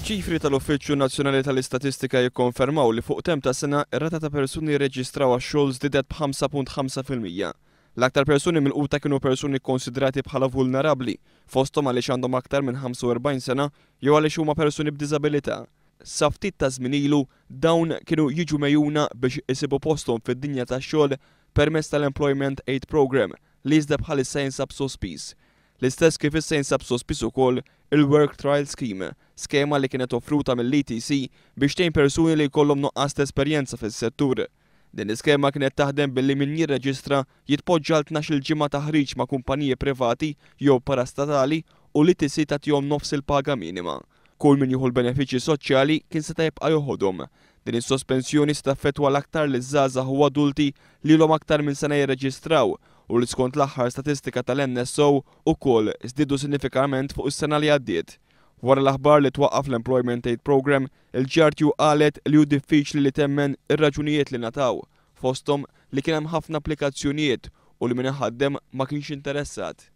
Ċifri tal-Uffiċċju Nazzjonali tal-Istatistika jikkonfermaw li fuq temm ta' sena ir-rata ta' persuni rreġistraw għax-xogħol żdiedet b'5.5%. L-aktar persuni milquta kienu persuni kkonsidrati bħala vulnerabbli, fosthom għaliex għandhom aktar minn 45 sena jew għaliex huma persuni b'diżabilità. Sa ftit ta' żmien ilu, dawn kienu jiġu megħjuna biex isibu posthom fid-dinja tax-xogħol permezz tal-Employment Aid Programme li iżda bħalissa jinsab sospiż. L-istess kif issa jinsab sospiż ukoll il-Work Trial Scheme, skema li kienet offruta mill-ETC biex tgħin persuni li jkollhom nuqqas ta' esperjenza fis-settur. Din l-iskema kienet taħdem billi min jirreġistra jitpoġġa għal 12-il ġimgħa taħriġ ma' kumpaniji privati jew parastatali u l-ETC tagħtihom nofs il-paga minima. Kull min jieħu l-benefiċċji soċjali kien seta' jibqa' joħodhom. Din is-sospensjoni se taffettwa l-aktar liż-żgħażagħ u adulti li ilhom aktar minn sena jirreġistraw u li skont l-aħħar statistika tal-NSO ukoll żdiedu sinifikament fuq is-sena li għaddiet. Wara l-aħbar li twaqqaf l-Employment Aid Programme, il-GRTU qalet li hu diffiċli li temmen ir-raġunijiet li ngħataw, fosthom li kien hemm ħafna applikazzjonijiet u li min iħaddem ma kienx interessat.